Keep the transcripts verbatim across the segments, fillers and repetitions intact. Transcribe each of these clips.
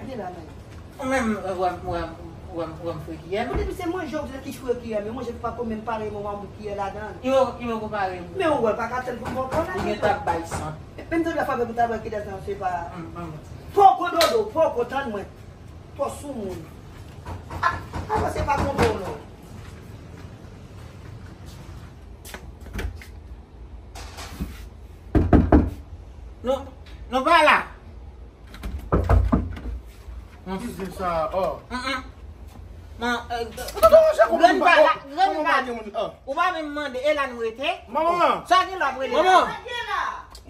Gen la, men. Ou menm, ou wè m, ou wè m, ou wè m, ou wè m fre kiyè? Bon, depi se manje ou ki fre kiyè, men manje ki pa ko menm pare, mwen wè m bout kiyè ladan. Yo, yo ko pare. Men ou wè, pa ka tann pou m pran kò la. Ou gen tab bay san. Men m tande frape pou tab ki desann, se pa. Poko dodo, poko tann mwen. Pò sou moun. A, a, se pa konpè w non. Nou, nou pa la. Ki zen sa, oh. Mm, mm. Nan, eh, grann pa la, grann pa la. Ou pa menm mande, e la nou rete? Manman. Sa gen lè ap rele la? Manman.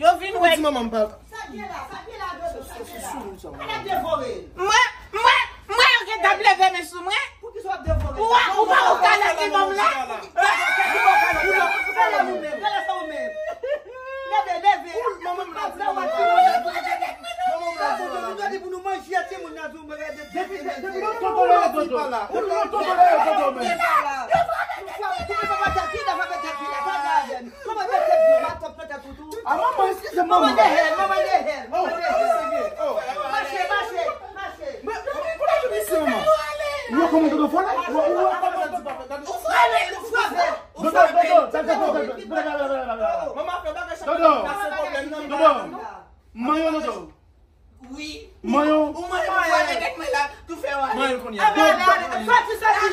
Yo vin wè. Sa gen la, sa gen la, dodo, sa gen la. Ala devore. Mwen, mwen, mwen, yo gen t ap leve men sou mwen. Poukisa w ap devore? Ou pa, ou pa, ou ka lage ban m la. Gade ou menm, gade sa ou menm. Leve, leve. Manman m la di, manman m la di. Manman m la di, manman m la di. Pou nou manje timoun nan di w mwen rete. Depi, depi lontan w tolere dodo. Depi lontan w tolere dodo menm. Ou pa, ou pa, pa tèt ki la, pa tèt ki la, pa tèt ki la. Kòman tèt ki la, pa tèt ki la. A manman, eskize manman. Manman de hèl, manman de hèl, manman de hèl. Mache, mache, mache. Ou wè kòman dodo fò la? Ou wè kòman dodo fò la? Ou frape l, ou frape l. Dodo, dodo, dodo, dodo, dodo. Manman fè bagay sa pa se pwoblèm nan. Dodo, manman dodo. Wi. Manyo. Ou manyo pou wale nèg mwen la, tou fè wale. Manyo kounye a. Ale, ale, ale. Soti, soti.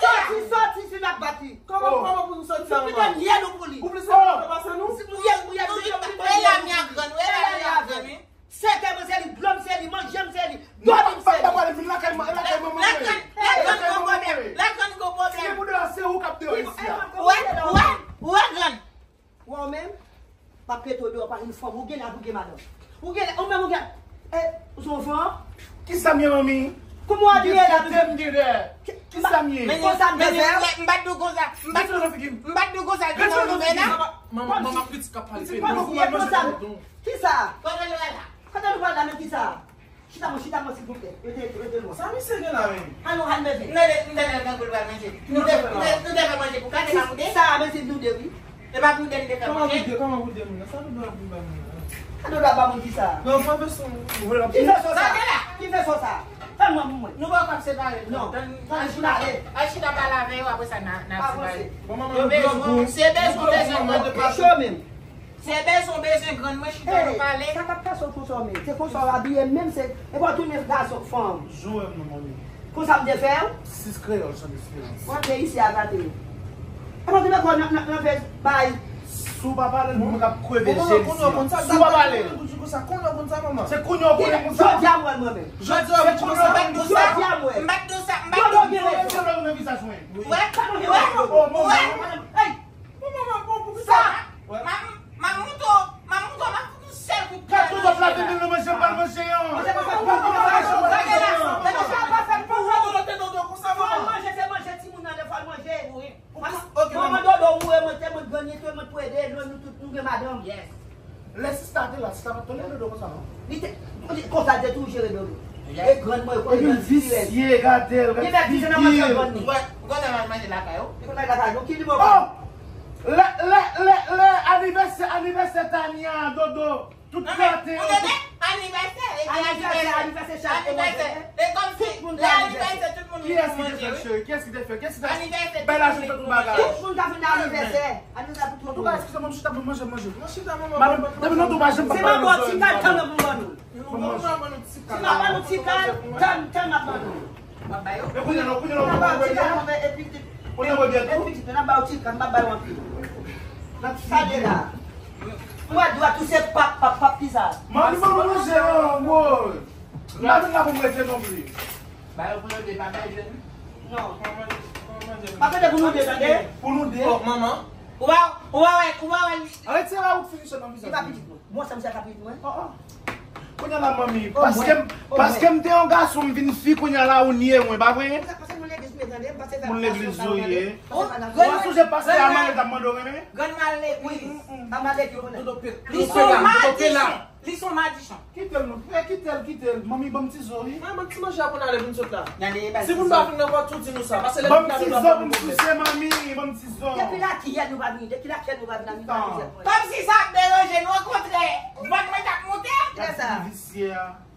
Soti, soti, si n ap bat li. Kòman, kòman pou nou soti la, manman? Ou pito yèl ou pou li. Ou plis fè pase nou? Si pou yèl, pou yèl, pou yèl, pou yèl. E la mi a grann, e la mi a grann, wi. Sèkèy mwen se li, dlo m se li, manje m se li, dòmi m se li. Pa pale vin lakay mwen, lakay manman mwen. Lakay, lakay manman mwen. Lakay gwo pwoblèm. Si gen moun deyò, se ou k ap deyò isi a. Ou wè, ou wè, ou wè grann. Wè w menm, pa pete w deyò, pa vin fanm, ou gen laj, ou gen madanm. Ou gen, ou menm, ou gen, eh, ou se yon fanm? Kisa m ye, manmi? Kòman w abiye la, menm? Kisa m ye? Konsa m te fè? M pa t di w konsa, m pa t di w konsa, di nan nouvèl la. Manman, manman, pitit k ap pale. Kisa? Kote nou pral la, men kisa? Chita mwen, chita mwen, silvouplè. Rete, rete lwen. Sa misye gen la menm? An nou al manje. M tande, m tande nan goul pral manje. Nou te, nou te, nou te fè manje pou kade pa pou de? Sa a, men se nou de, wi. E pa pou de, nou te fè manje. Kòman pou de, kòman pou de moun nan? Sa nou dwe ap vin ba moun nan? Sa nou dwe ap ba moun kisa? Non, pa fè son. Ki fè son sa? Sa te la. Ki fè son sa? Fè mwen pou mwen. Nou pa kòm separe. Non. Al chita, al chita pale avè yo, apre sa n a, n a separe. Yo bezwen, se bezwen, bezwen. Cho menm. Se bezwen, bezwen grann mwen chita nou pale. Sa k ap pase w konsa w menm? Se konsa w abiye menm, se, e pa w tounen gason, fanm. Jowèm nan manmi. Konsa m te fè w? Sis kreyòl san esperans. W ap vin isi a gate. E pa tounen kò nan, nan, nan pèj bay. Si w pa pale l, mwen k ap kreve je l isi a. Si w pa pale l. Se kounye w konnen moun sa. Jodi a m wè l mwen menm. Jodi a m wè l. Jodi a m wè l. M pa t di w sa, m pa t di w sa. Jodi a m wè l. Wè, wè, wè. Manman, bon, poukisa? Sa, m ap, m ap moute w, m ap moute w, m ap fout yon sèl kout pye nan jèn la. Gad tout ap lave men nan manje m pral manje an. Manje pa fè pou ou, manje pa fè pou ou. Manje se manje timoun nan, lè fò l manje. Manman dodo mouri, mwen te mwen grann, mwen te mwen pou ede, nou tout nou gen madanm. Lè sista te la, sista pa t tolere dodo konsa non. Li te, konsa l te toujou jere dodo. E grann mwen, e grann visye, gade l, gade figi l. Ou konn al manje lakay ou? Li konn al lakay nou, ki li bon. Oh! Lè, lè, lè, lè anivèsè, anivèsè Tania, dodo, tout gate yo, tout anivèsè, anivèsè, anivèsè chak anivèsè. E kòmsi lè anivèsè, tout moun vin pou manje, wi. Kiyès ki te fè l, cheri? Kiyès ki te fè? Kiyès ki te fè? Anivèsè, bay lajan, tout bagay. Tout moun ka vin nan anivèsè. Antouka, eskize mwen, m chita pou manje, manje. Mwen chita, manman. Madanm, depi nou tou pa janm pa pale nou zòrèy. Si m ap ban nou ti kal, ban nou ban nou ti kal. Si m ap ban nou ti kal, tann, tann m ap ban nou. M ap ba yo. Men kounye a non, kounye a non, kounye a non. Kounye a mwen byen tou. Epi, epi, epi, n ap ba yo ti kal, m ap ba yo anpil. N ap sale la. Ou wè dwa tou se pap, pap, pap ki sa. Manmi, ban nou manje non, woy. M pa vin la pou m rete non plis. Ba yo pou nou de, pa bay jwenn. Non. Pa tande pou nou de, tande? Pou nou de. Oh, manman. Ou pa, ou pa wè, ou pa wè li. Arete la ou fini sot nan vizaj. Li pa pitit mwen. Bon, sa misye ka pitit mwen. Oh, oh. Kounye a la, manmi, paske m, paske m te yon gason, m vin fi, kounye a la ou nye mwen, pa vre? Sa pase moun legliz, men tande, m pase sa. Moun legliz ou ye. Ou sonje pastè a mande, t ap mande w renmen? Grann mal legliz. Pa mal legliz. Li se yon madichon. Li se yon madichon. Kite l non. Frè, kite l, kite l. Manmi, ban m ti zo, wi. Mwen, ban m ti manje a pou n ale pou n sot la. Si moun pa vin nan pòt, tou di nou sa. Pase lè moun nan pòt, ban m ti zo, manmi, ban m ti zo. Depi lakiyèl nou pa vini, depi lakiyèl nou pa vini, nou pa vini. Kòmsi sa ap deranje nou, okontrè, vant mwen t ap monte. Gade sa. Visye a.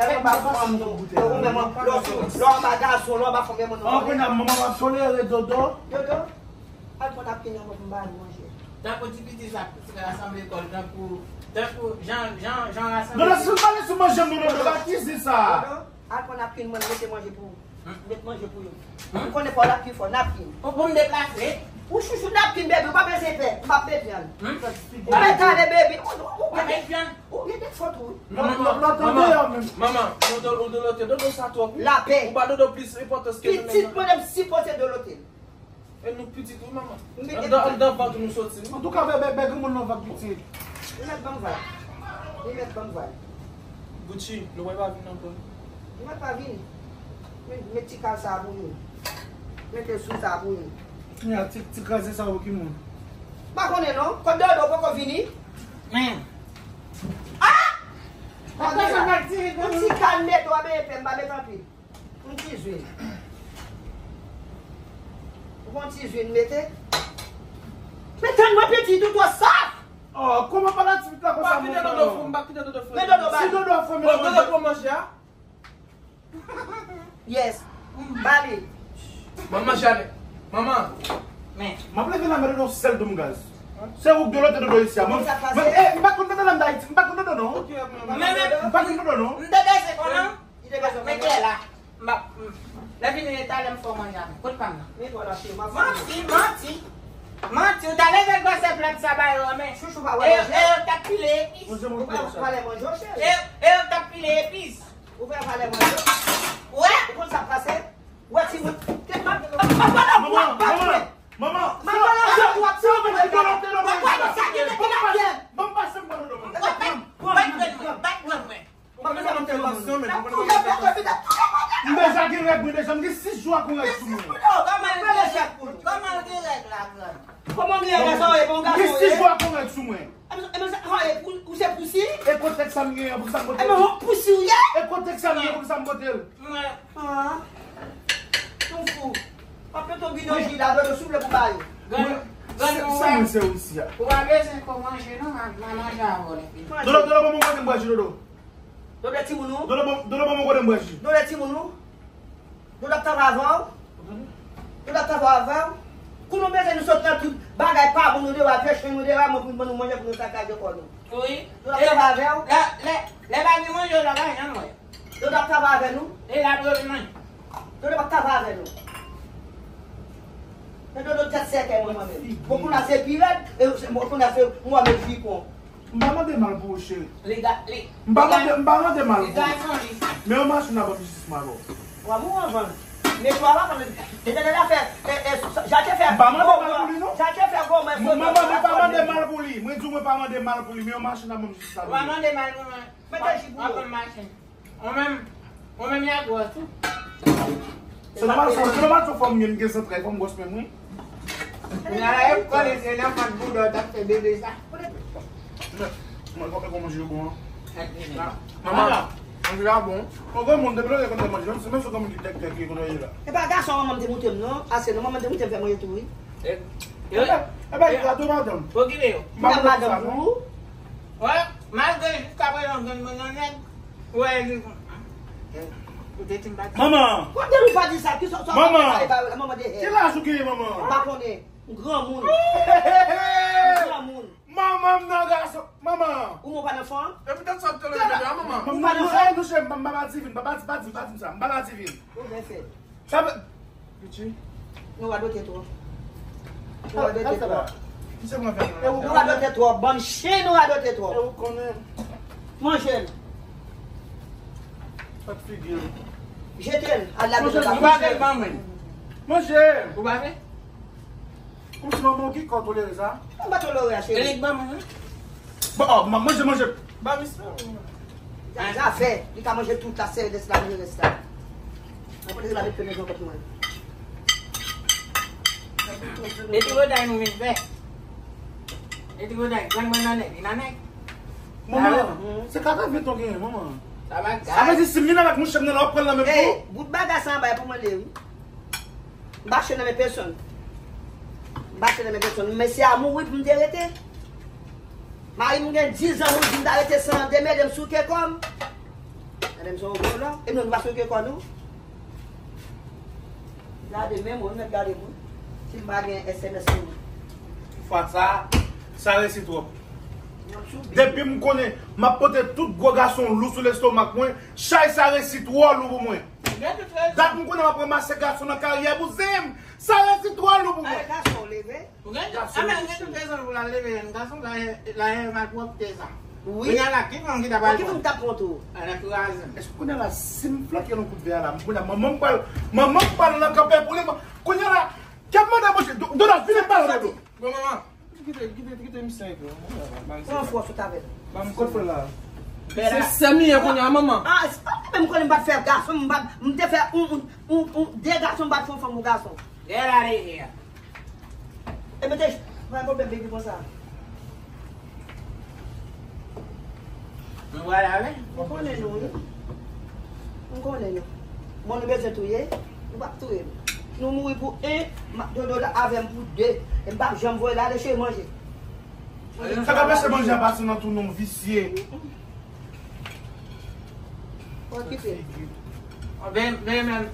Gade anba fanm nou. Lè w anba gason, lè w anba fanm, men moun nou. An kounye a, manman m ap tolere Dodo. Dodo, al pran napkin nan pou m ba nou manje. Tankou ti piti sa, sa rasanble kò l, tankou, tankou jan, jan, jan rasanble. Dodo, si w pale sou manje m, Dodo, pa ki zi sa. Dodo, al pran napkin mwen, mete manje pou ou. Met manje pou yo. Ou konnen pa w la pi fò, napkin. Pou, pou m deplase. Ou chouchou napkin, baby, ou pa bezwen pè. M p ap met vyann. Ou mèt ale, baby. Ou, ou, ou, ou gen defo tou. Manman, manman, manman, manman, ou de, ou de lote, Dodo sa twòp, wi. Lapè. Ou ba Dodo plis enpòtans ke nou menm. Pitit mwen, m sipoze de lote. E nou pitit, wi, manman. Anndan, anndan vant nou soti, wi. Antouka, bè, bè, bè granmoun nan vag pitit. Li mèt ban m vag. Li mèt ban m vag. Gucci, nou wè pa vin ankò. Li mèt pa vin. Men, met ti kal sa pou nou. Mete sou sa pou nou. Ya, ti, ti kraze sa pou ki moun? M pa konnen non. Kòm Dodo poko vini. Men. Ah! Kòm Dodo. Yon ti kal mete w a benyen pè, m pa met anpil. Yon ti zwil. Ou pran ti zwil mete. Men tann mwen pitit ou twò saf. Oh, kòman pa la ti la konsa? M pa kite Dodo fou, m pa kite Dodo fou. Men Dodo ba. Si Dodo fou, men Dodo pou manje a. Yes. Ba li. Manman Janet. Manman. Men. M ap leve la, mete yon sèl dòm gaz. Se ou k de lote Dodo isi a. Mwen, mwen, eh, m pa konn Dodo nan Ayiti. M pa konn Dodo non. Ok, manman. Men, men, m pa konn Dodo non. M te bezwen konnen. Mete la. M ap, m, lè vini talè m fè w manje avè m. Kote pa m nan? Manti, manti. Manti, ou ta leve gwosè plat sa ba yo an men. Chouchou pa wè manje. E yo t ap pile epis. Ou pa wè manje, cheri. E, e yo t ap pile epis. Ou pa wè manje. Wè. Ou konn sa k pase? Wè ti moun. Manman, manman, manman. Manman, manman, se ou ki de lote Dodo isi a. Ban m pase, ban m pase, ban m pase. Bat grenn mwen, bat grenn mwen. Ou konnen sa nan tèl pansyon, men ou konnen sa nan tèl pansyon. M deja gen règ mwen deja, m gen sis jou ak yon règ sou mwen. Kòman l gen règ? Kòman l gen règ la, grann? Kòman l gen règ la, sa w ye, bon gason w ye? M gen sis jou ak yon règ sou mwen. Ebyen, ebyen, sa w ye, ou, ou se pousi? E kontèks sa m gen an, poukisa m pote l? Ebyen, yon pousi w ye? E kontèks sa m gen, poukisa m pote l? Mwen. Ah. Yon fou. W ap mete yon bidon ji la, Dodo, souple pou ba yo. Grann, grann, sa mwen se ou isi a. Ou pa bezwen ko manje, non, m a, m a manje avè w lè fini. Dodo, Dodo, ban m yon kote m bwè ji, Dodo. Dodo timoun ou? Dodo ban, Dodo ban m yon kote m bwè ji. Dodo timoun ou? Dodo ap travay avè w? Dodo ap travay avè w? Kou nou bezwen nou sot nan tout bagay pa bon nou deyò, al fè chen nou deyò, mwen pou nou ban nou manje pou nou sakaje kò nou. Wi. Dodo ap travay avè w? Lè, lè, lè pa gen manje, w la pa janm wè. Dodo ap travay avè nou? E la pou yo vin manje. Dodo ap travay avè nou. Men Dodo tèt sèkèy mwen, mwen menm. Bon, kounye a se pi rèd, e, bon, kounye a se mwen menm jipon. M pa mande mal pou ou, cheri. Li ga-, li, m pa mande, m pa mande mal pou ou. Li gason li. Men yon machin nan ban m jistis m avè w. Wa mou anvan. Men twa wa kanmenm. Etènèl la fè, e, e, Jake fè. M pa mande mal pou li, non. Jake fè gwo mwen. Mwen, mwen, mwen pa mande mal pou li. Mwen di w mwen pa mande mal pou li, men yon machin nan ban m jistis avè w. Wa mande mal pou mwen. Mete ji pou yo. Machin. Ou menm, ou menm y a gwòs tou. Se nòmal sa, se nòmal sa fò m gen, m gen zantray, fò m gwòs menm wi. Kounye a la, e konnen se nan vant boudon t ap fè bebe sa. Mwen, mwen, mwen, manje yo bon an. Manman, manje la bon. Yon granmoun, depi lè konn fè manje, menm si, menm si yon granmoun ki tèk tèk, li konn manje la. E pa gason manman m te montre m non, ase non, manman m te montre m fè manje tou wi. E, e, e, e, e, gato madanm. Okipe yo. M pa konn sa non. Wè, malgre jiskaprezan grann mwen nan nèg, wè, li, ou te di m pa di. Manman! Kote nou pa di sa? Ki sa, sa, manman! Pale ba yo la, manman de hè. Ki laj ou genyen, manman? M pa konnen. M granmoun. M granmoun. Manman m nan gason. Manman! Ou mwen pa nan fanm? E poutèt sa w te leve a, manman? Ou pa nan fanm? Nou chè, m pa, m pa, pa divin, pa, pa, pa di, pa di m sa. M pa, pa divin. Ou byen fè. Sa vle. Piti. Nou radote twòp. Nou radote twòp. Misye pran fè nan. E ou radote twòp, bann chen nou radote twòp. E ou konnen. Manje l. Fòt figi l. Jete l, al lave l. Ou pa vle ban mwen. Manje. Ou pa vle? Kòmsi manman w ki kò tolere sa? Mwen pa tolere a, cheri. Elik ban mwen, wi. Bon, oh, man, manje, manje. Ba misye. Zafè, li ka manje tout la, se rès la, manje rès la. Mwen pote la met pye nan kot mwen. E ti votay nou vin fè. E ti votay, grann mwen nan nèg, li nan nèg. Manman, se katreven ton genyen, manman. Sa pa gaye. Sa vle di si m vin avèk mouche m nan la, w ap pran l nan menm kou? Bout bagay sa anba e pou mwen li ye, wi. M pa che nan men pèsonn. M pa che nan men pèsonn. Mesye a mouri pou m te rete. Mari m gen diz an mouri pou m ta rete san an, demele m souke kò m. Gade m se yon vòlò. E nou, nou pa souke kò nou. Gade men mwen, mèt gade mwen. Si m pa gen S M S pou mwen. Fwa sa, sa resi twòp. Depi m konnen, m ap pote tout gwo gason lou sou lestomak mwen, chay sa resi twò lou pou mwen. Dat m konnen m ap ranmase gason nan karyè pou zen m. Sa resi twò lou pou mwen. Gason leve. Ou gen tout, a, men, ou gen tout rezon pou l al leve jèn gason, la, la, malpwòpte sa. Wi. Kounye a la, ki fanm ki ta pral pran? Ki fanm t ap pran tou? Ala kraze. Èske kounye a la, si m flanke yon kout vè a la, kounye a, manman m pral, manman m pral nan kanpe pou li, kounye a la, k ap mande manje, Donald, vin pale de dlo. Bon, manman. Kite, kite, kite misye enpe. Pran fòs ou t avè l. Ban m kote frè la. Se sè m ye kounye a, manman. Ah, se pa mwen menm konnen m pa t fè gason, m pa, m te fè yon, yon, yon, yon, de gason, m pa t fè yon fanm pou gason. Get out of here. E mete, pa gen pwoblèm, baby, konsa. Nou pral ale? M konnen nou, wi. M konnen nou. Bon, nou bezwen touye? Nou p ap touye m. Nou mouri pou en, m ap dodo la avè m pou de. E m p ap janm voye l ale, cheri, manje. Sa k ap pèse manje a pase nan tou non visye. Okipe. Ben, ben, men.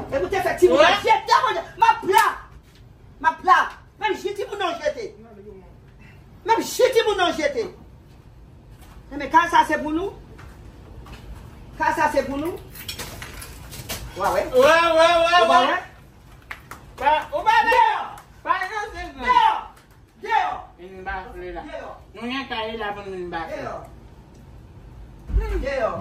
E pou te fè timoun nan jete manje. M ap la. M ap la. Menm ji timoun nan jete. Menm ji timoun nan jete. Enben, kay sa se pou nou. Kay sa se pou nou. Wa wè? Wè, wè, wè, wè. Ou pa wè? Pa, ou pa wè? Deyò! Pa nan se vre. Deyò! Deyò! Vin bafle la. Deyò! Nou gen kay la pou nou vin bafle. Deyò! Deyò!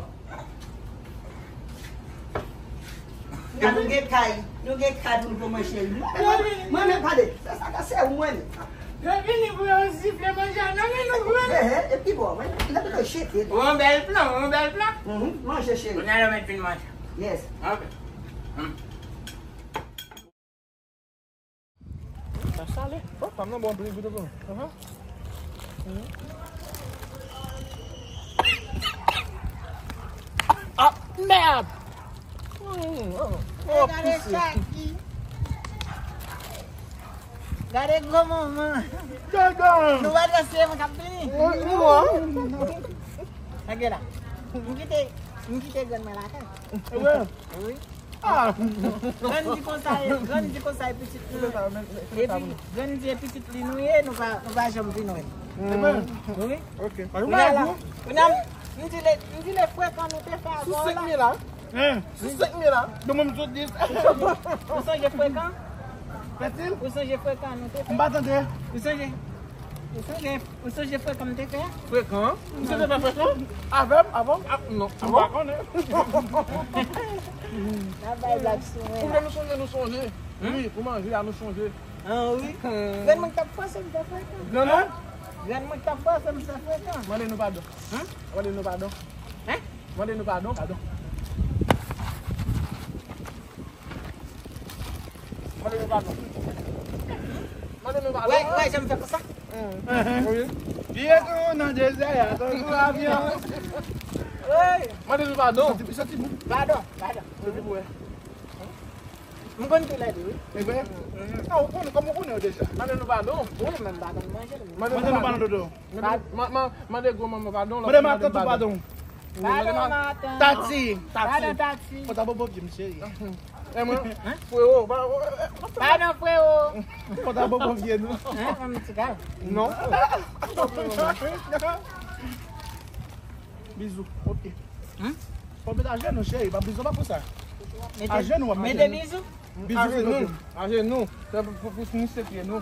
Gade, nou gen kay, nou gen kay pou nou pran manje. Mwen, mwen, mwen, mwen, gade, sa, sa, sa, se ou mwen. Yo vini pou yo sifle manje a nan men nou, mwen. Ehe, epi bon, mwen, lè nou jete. Yon bèl plan, yon bèl plan. Mhm, manje, cheri. Kounye a nou mèt fin manje. Yes. Ok. Hmm. Sa sale. Oh, fanm nan bon plis goute pou nou. Ah, mèd! Mm, oh, oh, gade pise. Chaki. Gade gwo manman. Gaga. Nou pa danse, mwen k ap vini. Gade la. M kite, m kite grann mwen lakay. Wi. Ah. Grann di konsa e, grann di konsa e pitit nou. Epi, grann di e pitit li nou ye, nou pa, nou pa janm vin wè. Wi. Ok. Kounye a la, kounye a, m di le, m di le frekan nou te fè avè w la. Sou senk mil la. Sou senk mil la. Donk mwen m sou dis. Ou sonje frekan? Fasil? Ou sonje frekan nou te fè? M pa tande. Ou sonje? Ou sonje? Ou sonje frekan m te fè? Frekan? M te fè frekan? Avè m? Avè m? Ah, non. M pa konnen. N ap bay blag sou mwen la. Pou nou sonje, nou sonje. Wi, pou manje a, nou sonje. Ah, wi. Grann mwen k t ap fòse m fè frekan. Grann mwen? Grann mwen k t ap fòse m fè frekan. Mande nou padon. Mande nou padon. Mande nou padon. Padon. Mande nou padon. Mande nou padon. Wè, wè, jan m fè konsa. Wi. Pye nou nan dezè a, tankou avyon. Mande nou padon. Padon, padon. M konn tou lè de, wi. E vre? Ah, ou konnen, kòman ou konnen yo deja? Mande nou padon. Wi, men m pa konn manje l. Mande nou padon, Dodo. Mande, ma-, ma-, mande gwo manman padon. Mande matant ou padon. Padon, matant. Tati. Tati. Padon, Tati. Pòtabobo vye m cheri. E mwen? Frero. Padon, frero. Pòtabobo vye nou. Hein, fanm ti kal. Non. Bizou. Ok. Fò w met ajenou, cheri. Pa bizou, pa pou sa. Ajenou, w ap mete. Mete bizou. Bizou, se nou. Ajenou. Se pou, pou, pou nou se pye nou.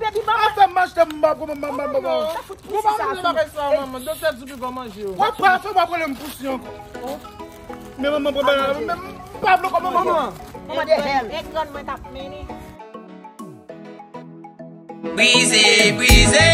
baby, manman. Afè m achte m pa pou manman, manman. Ou pa manje bagay sa, manman. Doktè di pi pa manje yo. W ap pa fè w ap rele m pousi ankò. Men manman pran bagay la, men m pa vle kòman manman. Manman de hell. E grann mwen t ap mennen. Brize, brize.